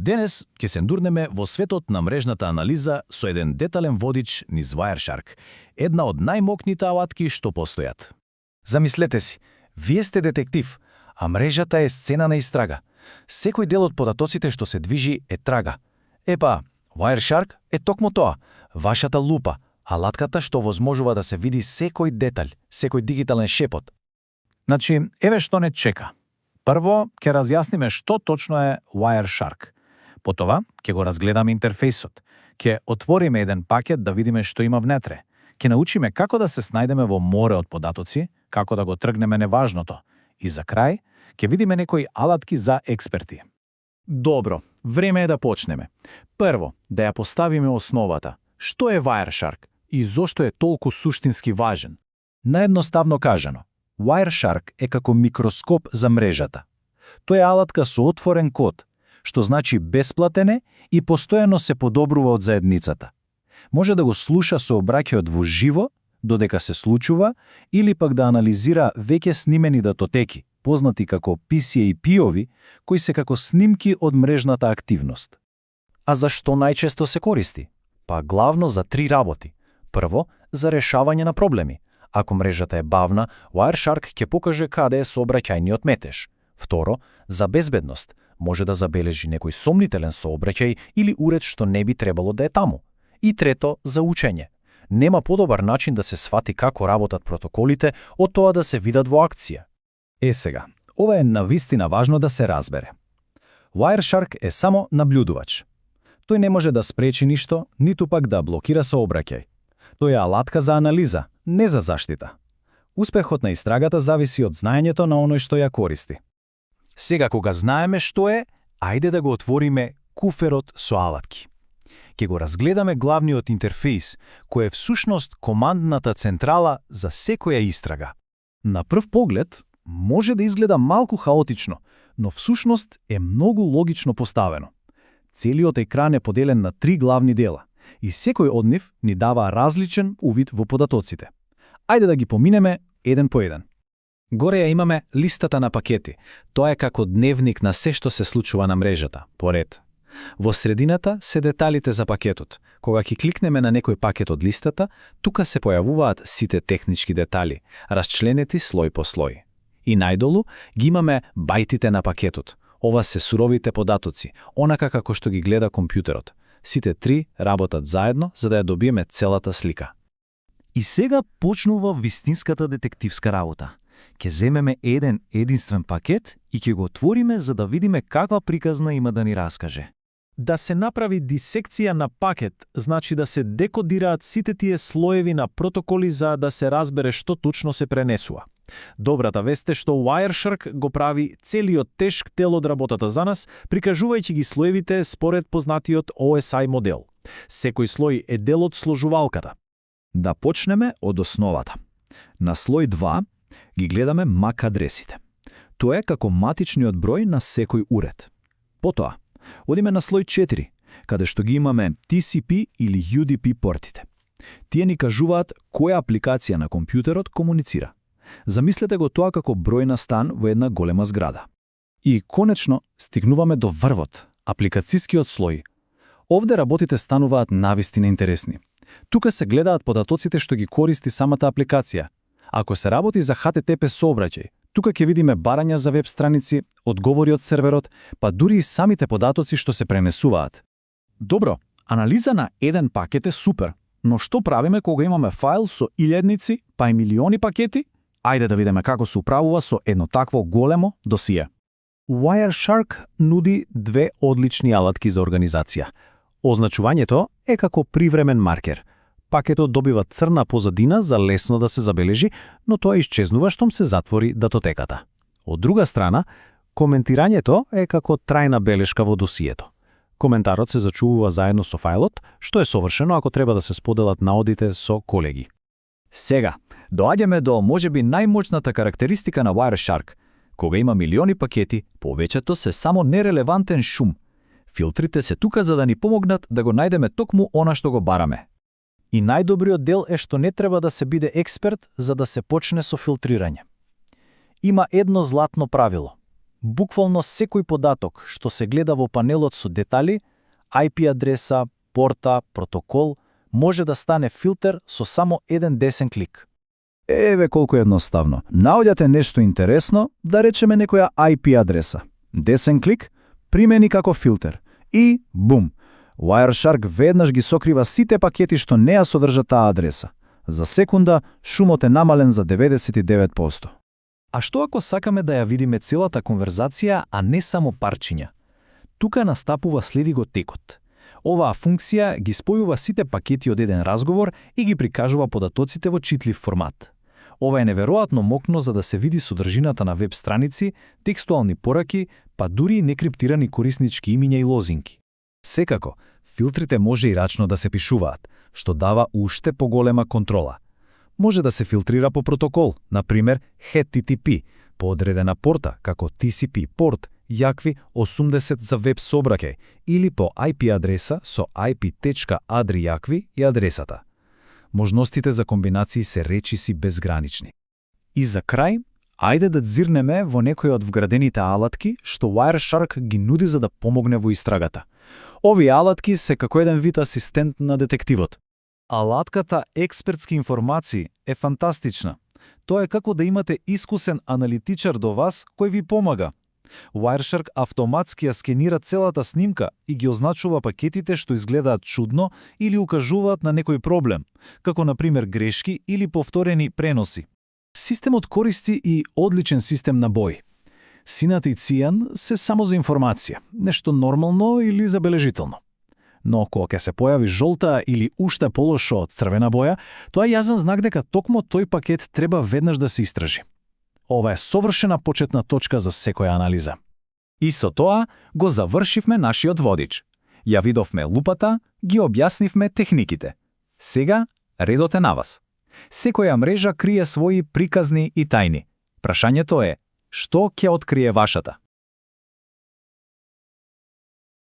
Денес ќе се ндурнеме во светот на мрежната анализа со еден детален водич низ Wireshark, една од најмокните алатки што постојат. Замислете си, вие сте детектив, а мрежата е сцена на истрага. Секој дел од податоците што се движи е трага. Епа, Wireshark е токму тоа, вашата лупа, алатката што возможува да се види секој деталј, секој дигитален шепот. Значи, еве што не чека. Прво, ќе разјасниме што точно е Wireshark. Потова, ќе го разгледаме интерфејсот. Ќе отвориме еден пакет да видиме што има внетре. Ќе научиме како да се снајдеме во море од податоци, како да го тргнеме неважното. И за крај, ќе видиме некои алатки за експерти. Добро, време е да почнеме. Прво, да ја поставиме основата. Што е Wireshark и зошто е толку суштински важен? Наедноставно кажано, Wireshark е како микроскоп за мрежата. Тој е алатка со отворен код, што значи бесплатен е и постојано се подобрува од заедницата. Може да го слуша сообраќајот во живо, додека се случува, или пак да анализира веќе снимени датотеки, познати како PCAP-ови, кои се како снимки од мрежната активност. А зашто најчесто се користи? Па главно за три работи. Прво, за решавање на проблеми. Ако мрежата е бавна, Wireshark ќе покаже каде е сообраќајниот метеж. Второ, за безбедност. Може да забележи некој сомнителен сообраќај или уред што не би требало да е таму. И трето, за учење. Нема подобар начин да се свати како работат протоколите од тоа да се видат во акција. Сега, ова е навистина важно да се разбере. Wireshark е само наблюдувач. Тој не може да спречи ништо, ниту пак да блокира сообраќај. Тој е алатка за анализа, не за заштита. Успехот на истрагата зависи од знаењето на оној што ја користи. Сега кога знаеме што е, ајде да го отвориме куферот со алатки. Ќе го разгледаме главниот интерфејс, кој е всушност командната централа за секоја истрага. На прв поглед, може да изгледа малку хаотично, но всушност е многу логично поставено. Целиот екран е поделен на три главни дела и секој од нив ни дава различен увид во податоците. Ајде да ги поминеме еден по еден. Горе ја имаме листата на пакети. Тоа е како дневник на се што се случува на мрежата, по ред. Во средината се деталите за пакетот. Кога ќе кликнеме на некој пакет од листата, тука се појавуваат сите технички детали, расчленети слој по слој. И најдолу ги имаме бајтите на пакетот. Ова се суровите податоци, онака како што ги гледа компјутерот. Сите три работат заедно за да ја добиеме целата слика. И сега почнува вистинската детективска работа. Ќе земеме еден единствен пакет и ќе го отвориме за да видиме каква приказна има да ни раскаже. Да се направи дисекција на пакет, значи да се декодираат сите тие слоеви на протоколи за да се разбере што точно се пренесува. Добрата вест е што Wireshark го прави целиот тешк дел од работата за нас, прикажувајќи ги слоевите според познатиот OSI модел. Секој слој е дел од сложувалката. Да почнеме од основата. На слој 2 ги гледаме MAC адресите. Тоа е како матичниот број на секој уред. Потоа, одиме на слој 4, каде што ги имаме TCP или UDP портите. Тие ни кажуваат која апликација на компјутерот комуницира. Замислете го тоа како број на стан во една голема зграда. И конечно стигнуваме до врвот, апликацијскиот слој. Овде работите стануваат навистина интересни. Тука се гледаат податоците што ги користи самата апликација. Ако се работи за HTTP сообраќај, тука ќе видиме барања за веб страници, одговори од серверот, па дури и самите податоци што се пренесуваат. Добро, анализа на еден пакет е супер, но што правиме кога имаме файл со илјадници, па и милиони пакети? Ајде да видиме како се управува со едно такво големо досие. Wireshark нуди две одлични алатки за организација. Означувањето е како привремен маркер. Пакетот добива црна позадина за лесно да се забележи, но тоа исчезнува штом се затвори датотеката. Од друга страна, коментирањето е како трајна белешка во досието. Коментарот се зачувува заедно со фајлот, што е совршено ако треба да се споделат наодите со колеги. Сега, доаѓаме до можеби најмоćната карактеристика на Wireshark. Кога има милиони пакети, повеќето се само нерелевантен шум. Филтрите се тука за да ни помогнат да го најдеме токму она што го бараме. И најдобриот дел е што не треба да се биде експерт за да се почне со филтрирање. Има едно златно правило. Буквално секој податок што се гледа во панелот со детали, IP адреса, порта, протокол, може да стане филтер со само еден десен клик. Еве колку едноставно. Наоѓате нешто интересно, да речеме некоја IP адреса. Десен клик, примени како филтер. И бум! Wireshark веднаш ги сокрива сите пакети што не ја содржат таа адреса. За секунда, шумот е намален за 99%. А што ако сакаме да ја видиме целата конверзација, а не само парчиња? Тука настапува следи го текот. Оваа функција ги спојува сите пакети од еден разговор и ги прикажува податоците во читлив формат. Ова е неверојатно мокно за да се види содржината на веб страници, текстуални пораки, па дури и некриптирани кориснички имиња и лозинки. Секако, филтрите може и рачно да се пишуваат, што дава уште поголема контрола. Може да се филтрира по протокол, например HTTP, по одредена порта, како TCP порт, јакви 80 за веб собраќај, или по IP адреса со IP.adri јакви и адресата. Можностите за комбинации се речиси безгранични. И за крај, ајде да дзирнеме во некои од вградените алатки што Wireshark ги нуди за да помогне во истрагата. Овие алатки се како еден вид асистент на детективот. Алатката експертски информации е фантастична. Тоа е како да имате искусен аналитичар до вас кој ви помага. Wireshark автоматски ја скенира целата снимка и ги означува пакетите што изгледаат чудно или укажуваат на некој проблем, како на пример грешки или повторени преноси. Системот користи и одличен систем на бои. Сината и цијан се само за информација, нешто нормално или забележително. Но кога ќе се појави жолта или уште полошо од црвена боја, тоа е јазен знак дека токму тој пакет треба веднаш да се истражи. Ова е совршена почетна точка за секоја анализа. И со тоа го завршивме нашиот водич. Ја видовме лупата, ги објаснивме техниките. Сега редот е на вас. Секоја мрежа крие своји приказни и тајни. Прашањето е, што ќе открие вашата?